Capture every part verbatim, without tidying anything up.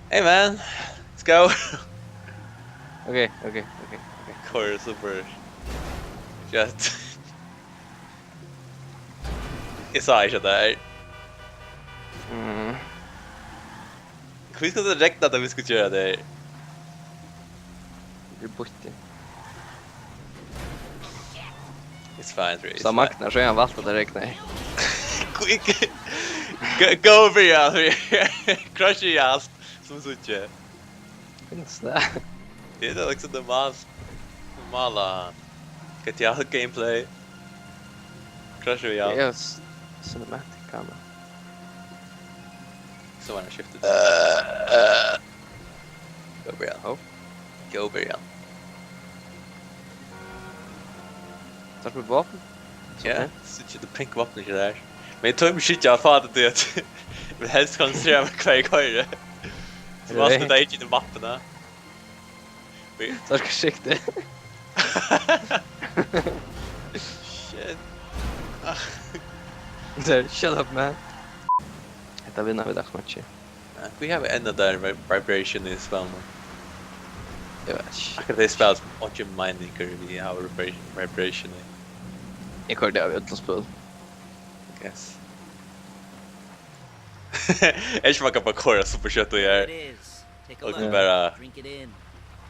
Hey man, let's go. Okay, okay, okay, okay. Koyr super. Shit. Eg sá ikki at tað er. Mm. Hví skal tað regna, at vit skulu gera tað her? Tað er býtt. It's fine, Free, it's fine. Magnar, so hevði hann valt at tað regnaði. Quick. Go, go, Free, ja, Free. Crush í alt, sum síggja. Finnst tað? Tað er líkasum normalt. Normala G T A gameplay. Crush í alt. Tað er s-, cinematic kamera. So var tað skiftið. Go, Brian. Hó. Go, Brian. Sært tú vápn? Ja, okay. Síggi tú pink vápn ikki har. Men eg tími ikki at fáa tað til at eg vil helst konsentrera meg hvat eg koyri. So eg veit. Alt tað ikki í mappuna. Oj. Tað er ikki skiftið. Shit. Ah. Tað er, shut up, man. Hetta vinna vit, takk so much. Ja, hví hava vit enn tað har vi-, vibration í spælinum? Eg veit ikki. Akkurát tey spæl sum ikki meiningur við hava vibra-, vibration í. Eg koyri tað í øllum spælum. Yes. Eg skal bara koyra super skjótt í her. There it is. Take a look. Og bara drink it in.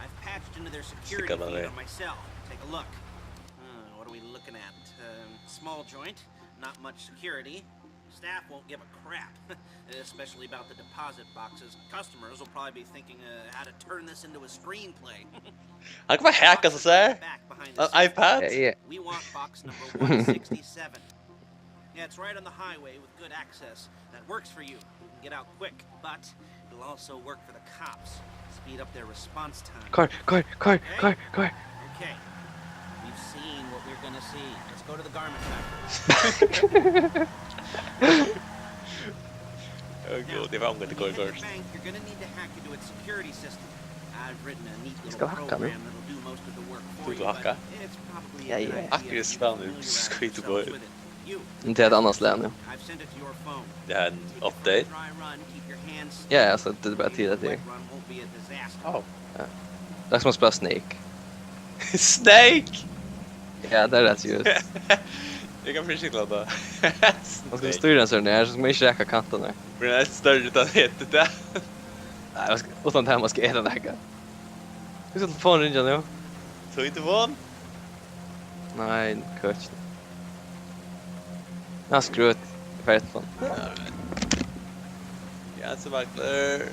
I've patched into their security feed on my cell. Take a look. Uh, what are we looking at? Um, small joint, not much security. Staff won't give a crap, especially about the deposit boxes. Customers will probably be thinking, uh, how to turn this into a screenplay. Hann kann bara hacka seg, sær. Back behind the scenes. An iPad? Yeah, yeah. We want box number one sixty-seven. Yeah, it's right on the highway with good access. That works for you. You can get out quick, but it'll also work for the cops. Speed up their response time. Koyr, koyr, koyr, koyr, koyr. Okay. We've seen what we're gonna see. Let's go to the garment factory. Oh, God, eg var umgått í koyr. Now, to get in the bank, you're gonna need to hack into its security system. I've written a neat little program that'll do most of the work for you, but it's probably a good idea for you to familiarize yourselves with it. Skal hacka nú? Tú, tú hackar? Akkurát spæl nú, skít í bø. You. Men tað er eitt annað slag nú. I've sent it to your phone. Tað er ein update. Take a quick dry run, keep your hands steady. Ja, ja, so tað er bara til at tað er. Quick run won't be a disaster. Oh. Ja. Tað er sum at spæla Snake. Snake? Ja, tað er rætt, just. Eg kann fyrst sikla tað. Man skal stýra seg nær, so skal man ikki raka kantarnar. Blir ein størri, tað heter tað. Nei, man skal, uttan tað, man skal eta nakað. Hví skal telefonin ringja nú? Tað er telefon. Nei, hvat? Nei, skru út. Eg fari eftir honum. Alright. Ja, so var klár.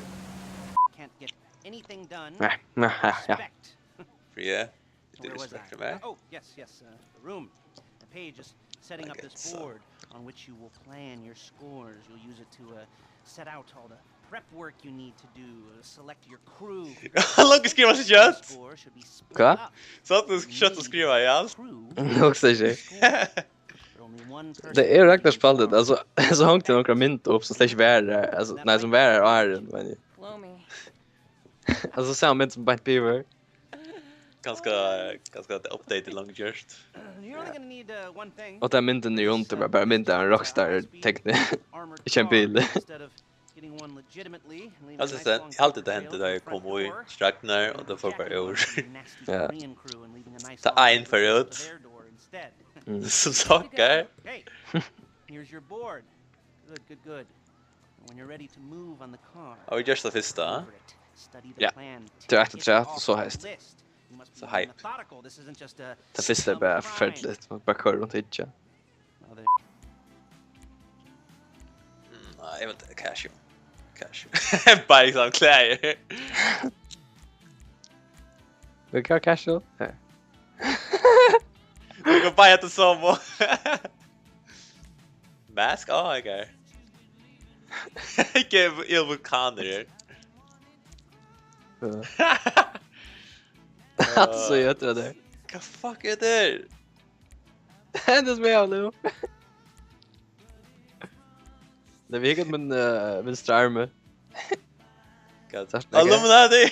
Can't get anything done. Nei, nei, ja, ja. Expect. Free. So where was I? Oh, yes, yes, uh, the room. The page is setting up this board on which you will plan your scores. You'll use it to, uh, set out all the prep work you need to do, uh, select your crew. Hann langar at skriva seg skjótt. Score should be split up. Hvat? So tú skjótt at skriva, ja. Crew. Langar seg ikki. Score. Only one person. Tað er Ragnar spældi, altso, so hongdi nakrar myndir upp, sum slett ikki var har, altso, nei, sum var har áðrenn, meini eg. Blow me. Altso, sama mynd sum beint yvir. Kanska, kanska tað update er langt gjørt. You're only gonna need, uh, one thing. Og tað er myndin í undir, bara, bara mynd av ein rockstar tekni. Ikki ein bil. Instead of getting one legitimately and leaving a nice long trail in the front door, Jack is gonna go to the nasty Korean crew and leaving a nice long trail to their door instead. Ja, altso, tað ein fer út. Tað ein fer út. Mm. Sum sokkar. Hey, here's your board. Good, good, good. When you're ready to move on the car, Har vit gjørt tað fyrsta? Go over it. Study the plan. Ja. Tick it off the list. Tað er aftur, tað er aftur so heist. You must be methodical. So hype. This isn't just a dumb crime. Tað fyrsta er bara forferdiligt. Man bara koyrir runt og hyggjar. Well, there Mm, nei, eg veit, casual. Casual. Bara liksom klæðir. Vil du ha casual? Ja. Tú kanst bara heta sama. Mask? Á, eg er. Ikki, eg er vulkanur her. Ja. Hatta er so gjørt, det der. Hvat fuck er det? Det er som jeg har nå. Det virker som en, eh, venstre arme. Hvat? Illuminati!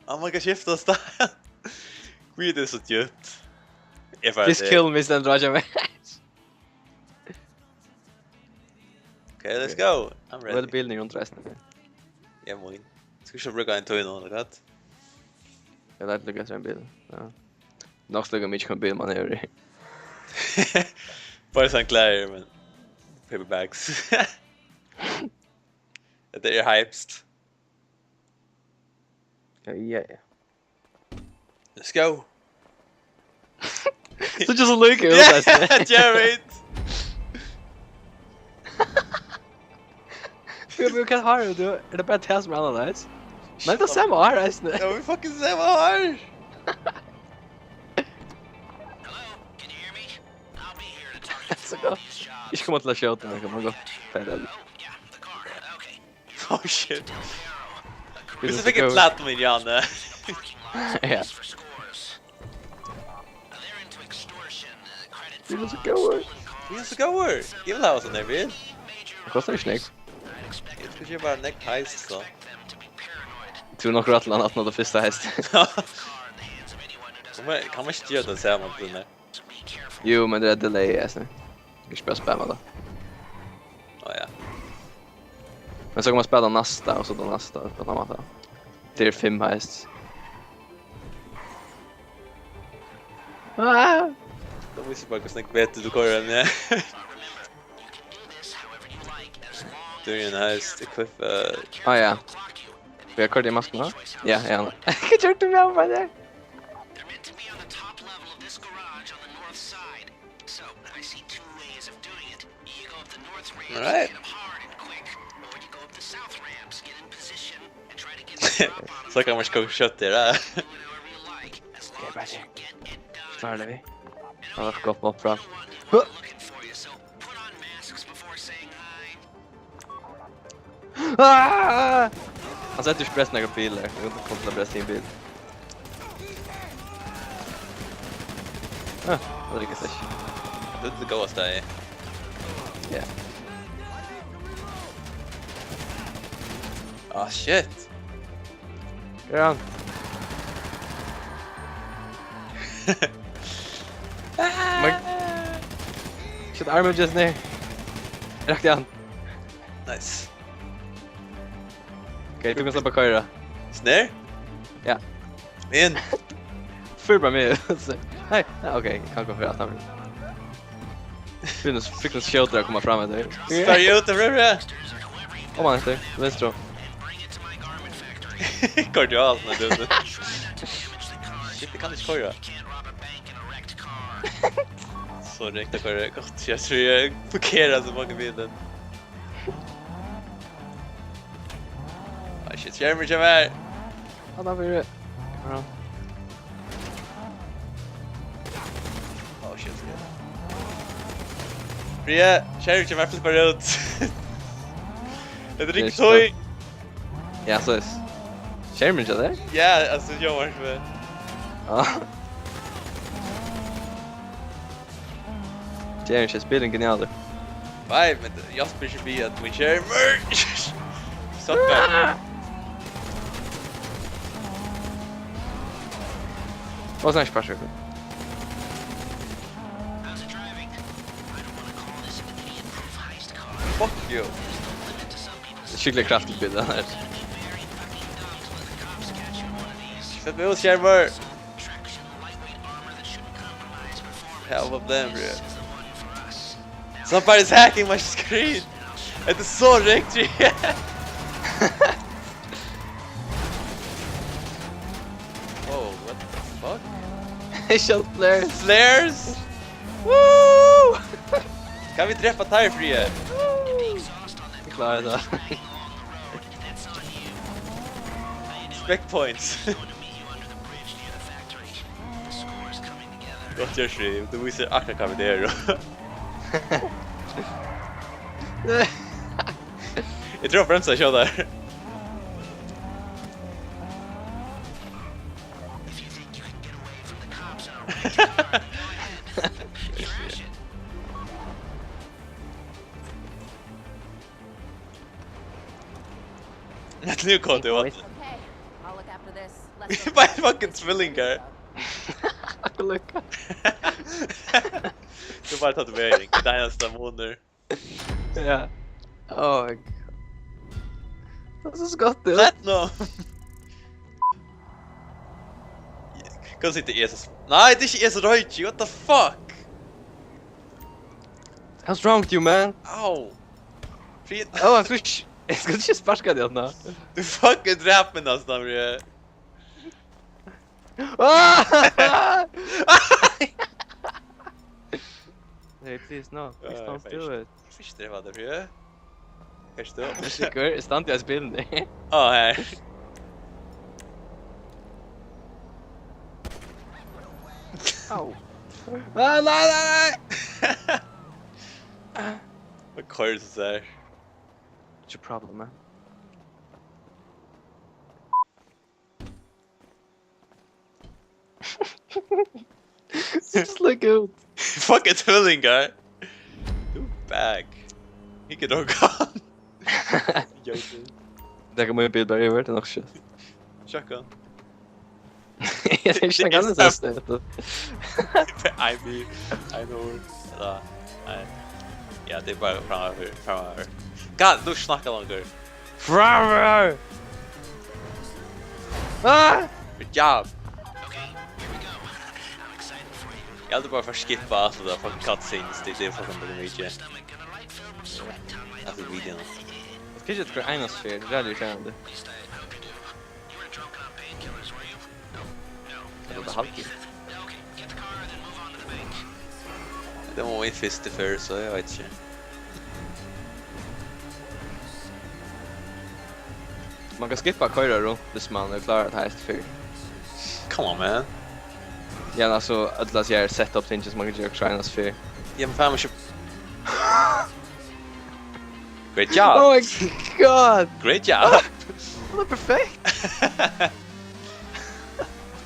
Hann man kann skifta stað. Hví er tað so djúpt? Eg fari Please kill me, stendur á hjá mær. Ok, Okay, let's go. I'm ready. Vel bilen í rundt reisini. Ja, mín. Skal ikki brúka ein tíð nú, ella hvat? Eg læt líka eftir ein bil. Ja. Nokk so líka mikið, hvønn bil man hevur í. Bara sånn klæðir, men paper bags. Hetta er hyped. Ja, ja, ja. Let's go. So just líka út, eisini. Ja, Jared. Hvat, hvat hár hevur tú? Er tað bara tað sum er annarleiðis? Nei, tað er sama hár, eisini. Ja, vit fucking sama hár. So, ikki koma til at skjóta meg, man gott. Oh shit. Hvussu fekk eg platin mín, Janne? Ja. Vit eru so góðir. Vit eru so góðir. Eg vil hava sånn her bil. Tað kostar ikki nógv. Eg skal keypa next heist, so. Tú er nokk rættiliga aftan á tað fyrsta heist. Kann man, kann man ikki gera tað sama til meg? Jú, men tað er delay, eisini. Ikki bara spamma tað. Á, ja. Men so kann man spæla næsta, og so tað næsta, og tað næsta. Tað er fimm heists. Ah! Tað vísir bara, hvussu nógv betur tú koyrir enn eg. Tú er ein heist, equip, eh. Á, ja. Hvat, koyrdi eg maskuna? Ja, ja. Hvat gjørdi tú við hann bara har? Alright. So kann man ikki koma skjótt her, ha? Okay, bara her. Klárar tað, vit. Hann var gott upp frá. Ah! Hann setti ikki press nakar bil har. Eg kom til at pressa ein bil. Ah, tað riggaði ikki. Tað er tað góða staðið. Ja. Ah, shit. Ger hann. Men shit, armin just niður. Rakti hann. Nice. Okay, tú kanst sleppa at koyra. Snær? Ja. Inn. Fylg bara við. Nei, nei, okay, eg kann koma fyri aftan. Fylg nú, fylg nú skjótari at koma fram eftir. Spar út, det blir bra. Kom hann eftir, vinstru. Koyrdi jú alt, men det. Shit, eg kann ikki koyra. So rekt at koyra. Gott, eg trúði eg parkerdi so mange bilar. Ai, shit, skermurin kemur her. Hann er fyri. Ja. Oh, shit, shit. Fríði, skermurin kemur her, flippar út. Hetta er ikki tøy. Ja, so er. Skermurin hjá tær? Ja, altso, eg var ikki við. Ja. James, er spilin genialur. Nei, men Jasper ikki við at mín skermur. Stoppa. Og so ikki bara. Fuck you. Sjúkliga kraftigur bilur, hann er. Sleppa út, skermur. Help of them, bro. Somebody's hacking my screen. Hetta er so rekt, G. Oh, what the fuck? Eg skjót flares. Flares? Woo! Kann vit drepa teir, Fríði? Eg klári tað. Spec points. Gott gjørt, Fríði. Tú vísir akkurát hvar vit eru. Eg trúði bremsa skjótari. Nú kom tú, what? Okay, I'll look after this. Vit eru bara fucking tvillingar. Akkurát líka. Tú bara tatovering. Tað er einasta munur. Ja. Oh my god. Tað er so skotið. Platinum! Hvat sigur eg so? Nei, tað er ikki eg sum royki, what the fuck? What's wrong with you, man? Au! Fríð. Oh, eg skal ikki, eg skal ikki sparka teg, Anna. Tú fucking drap meg næstan, bro. Ah! Hey, please, no. Please don't do it. Fiskdrepa teg, Fríð. Hvar ert tú? Eg standi í bilinum. Á, her. Au. Nei, nei, nei, nei! Hvat koyrir tú sær? It's a problem, man. Just look out. Fucking tvillingar. Tú back. Hygg at okkurt. Jókin. Tað kann man bil bara yvir, tað er nokk skjótt. Sjekka. Eg tenki ikki, hann kann sista. I mean, I know. Ella, nei. Ja, tað er bara frameftir, frameftir. God, nú snakka longur. Frameftir! Ah! Good job. Eg haldi bara for skippa alt tað fucking cutscenes, tað er fucking bara mikið. At við videoen. Kanskje tað er einast fyri, tað er irriterandi. Ella tað haldi eg. Tað var mín fyrstu ferð, so eg veit ikki. Man kann skippa at koyra runt, hvis man er klár at heist fyrr. Come on, man. Ja, men altso, øll hasi her setup tingini sum man kann gera, klárna seg fyrr. Ja, men faen, man ikki Great job. Oh my god. Great job. Tað er perfekt.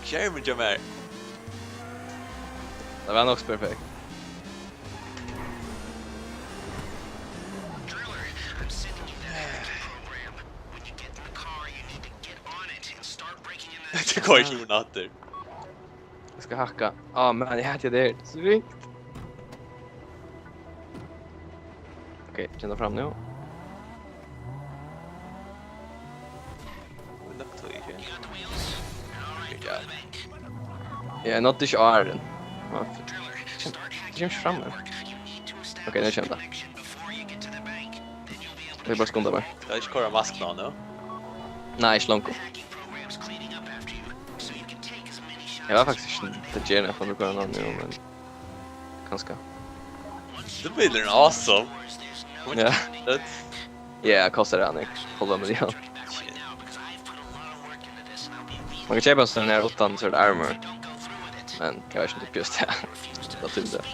Skermurin hjá mær. Tað var nokk so perfekt. Tað koyrir ikki aftur. Eg skal hakka. Á, men eg hati tað her. So ringt. Ok, kemur tað fram nú? Eg nokk tað ikki. Ja, eg nokk ikki áðrenn. Á, kemur, kemur ikki fram her. Ok, nú kemur tað. Eg bara skunda mær. Skal eg ikki koyra maskuna á nú? Nei, ikki longur. Eg var faktiskt ikki til Jenna for at koyra hana nú, men kanska. The builder er awesome. Ja. That's Ja, kostar hann ikki hálva million. Man kann keypa sånn her uttan sånn armor. Men eg veit ikki um tað er just tað. Tað er tað.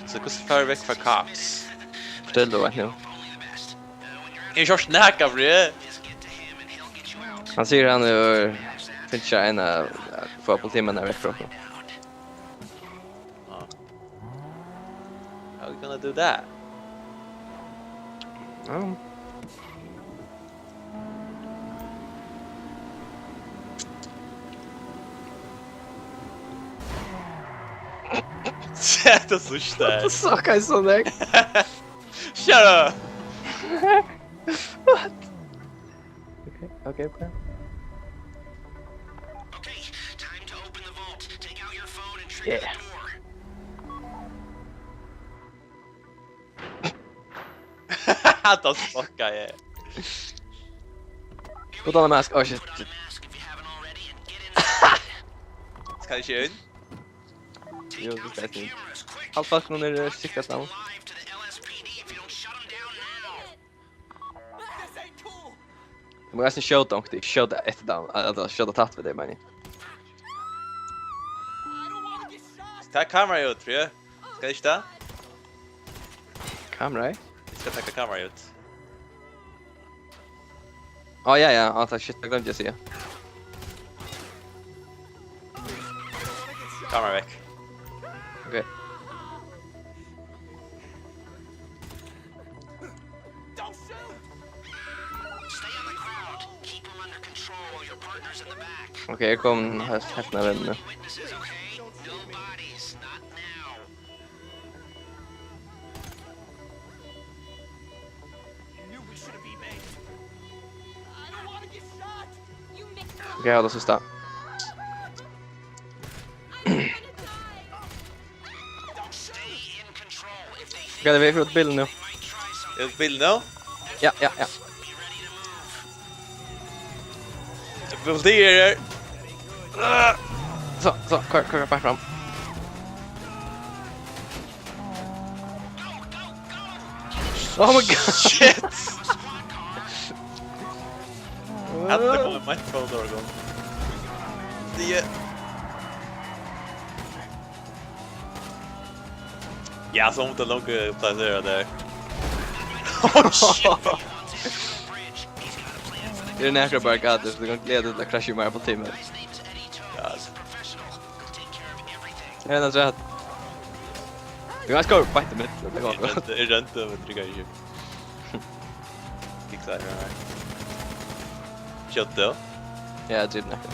So hvussu fara vit vekk frá Cops? Fortel tú eitt nú. Eg havi ikki hoyrt nakað frá tær. Hann sigur hann hevur fingið ein at fáa politimenn vekk frá okkum. How we gonna do that? Oh. Sett og sust der. What the fuck, I saw that. Shut up. What? Okay, okay, okay. Okay, time to open the vault. Take out your phone and trigger Yeah. the door. Hatta fucka eg. Put on a mask. Oh shit. Put on a mask if you haven't already and get inside. Skal eg ikki inn? Take Jo, out det the skal jeg si. cameras, quick. Halvparten av dere Before you sikkert guys go nå. live to the L S P D if you don't shut 'em down now. Tú má eisini skjóta onkuntíð, skjóta eftir teimum, ella skjóta tætt við tey, meini eg. Tað er kamera út, Fríða. Skal eg ikki tað? Kamera? Eg skal taka kamera út. Á, ja, ja, á, takk, shit, tað gloymdi eg at siga. Kamera vekk. Ok. Ok, eg kom heilt, heilt nær vennen nú. Ok, eg havi tað síðsta. Hvat er vit fyri út bilen nú? Er út bilen nú? Ja, ja, ja. Politiet er her. So, so, koyr, koyr, koyr fram. Oh my god! Shit! Hatta kom í mitt fót, Orgon. Det... Ja, so mundi longu plasera der. Oh shit! Tað eru nakrar barrikadir, so tú kanst gleða teg til at krasja í meira politimenn. Ja, altso. Her er ein afturat. Tú kanst koyra beint í mitt, tað gongur. Eg rendi, eg rendi, men tað gongur ikki. Kickstarter, nei. Skjóttu. Ja, eg trúði nakað.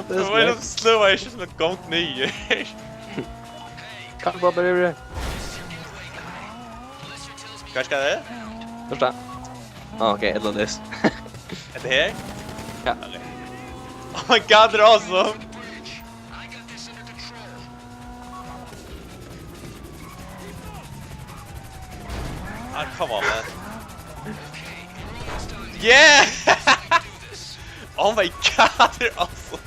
Tað var ein slow motion sum gongd niður. Kallbomber yvir. Hvat skal det? Først da. Ah, ok, ella this. Er det her? Ja. Ok. Oh my god, det er awesome! Ah, come on, man. Yeah! Oh my god, det er awesome!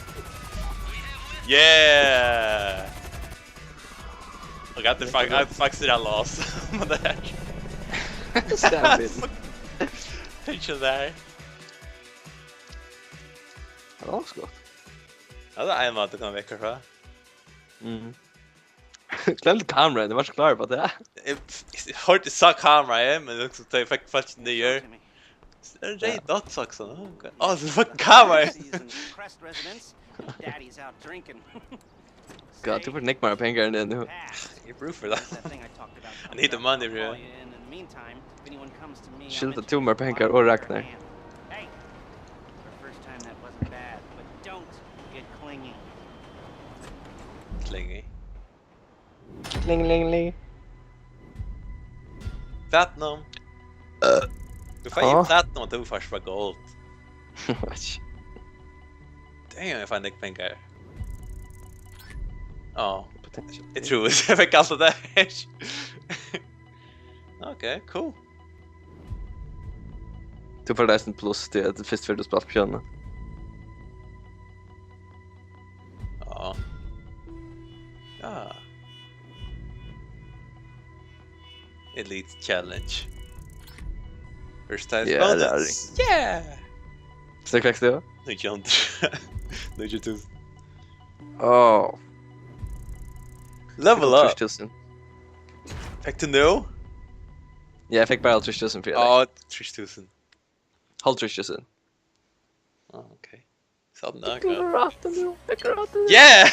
Yeah! Og at det fak-, at det faktisk er loss. Men det er... Stemmer. Ikke der. Det var også godt. Ja, det er en måte du kan vekke fra. Mhm. Glem det kameraet, det var så klar på det. Jeg, jeg hørte, jeg så kameraet, men det var så, jeg fikk faktisk nye. Rød dot også, ok. Å, så fucking kamera. Seasoned Crest residents. Daddy's out drinking. God, tú fært nógv meira pengar enn tað nú. Pass. Eg brúk fyri tað. That thing I talked about. I need the money, bro. Call you in. In the meantime, if anyone comes to me, I'll Skylda mention tú mær pengar og Ragnar. Hey, for the first time that wasn't bad, but don't get clingy. Clingy. Kling, ling, ling. Platinum. Øh. Tú fært Ha? Platinum, og tú fært bara gold. What? Damn, eg fái nógv pengar. Á, potential. Eg trúði, eg fekk alt av tað. Ok, cool. Tú fært eisini pluss til at fyrst fert tú spælt piano. Ja. Ja. Elite Challenge. First time Ja, det er bonus. Yeah! So fekst tú? Níggju hundrað. Níggju túsund. Á. Level up. Trýss túsund. Fekk tú nú? Ja, eg fekk bara trýss túsund fyri tað. Á, trýss túsund. Hálvtrýss túsund. Á, ok. Satan, Eg akkurát. Gráti nú, eg gráti nú. Yeah!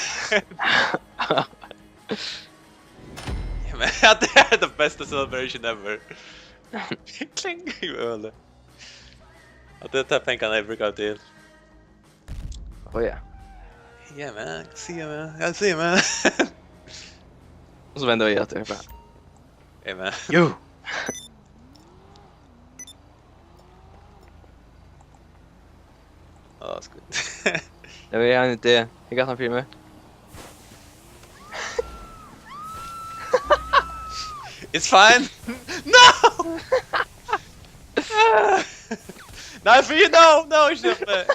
Ja, men, ja, det er det beste celebration ever. Kling, í øli. Og det tar pengarna eg brúkar til. Á, ja. Ja, men, kan siga, men, kan siga, men. Og so vender eg at det er bra. Ja, men. Jo. Á, skuld. Eg vil gjerne det. Eg gav han fyri meg. It's fine. No! Nei, for you know, no, ikki det.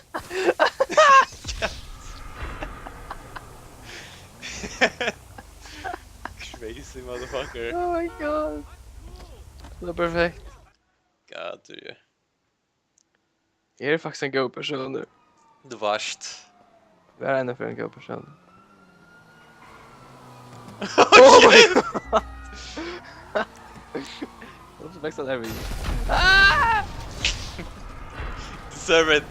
Crazy motherfucker. Oh my god. Det er perfekt. God, du. Eg eri faktiskt ein góður persónur. Tú vart. Var ein fyri ein góður persónur. Oh my god! What the fuck that ever? Ah! Deserve it.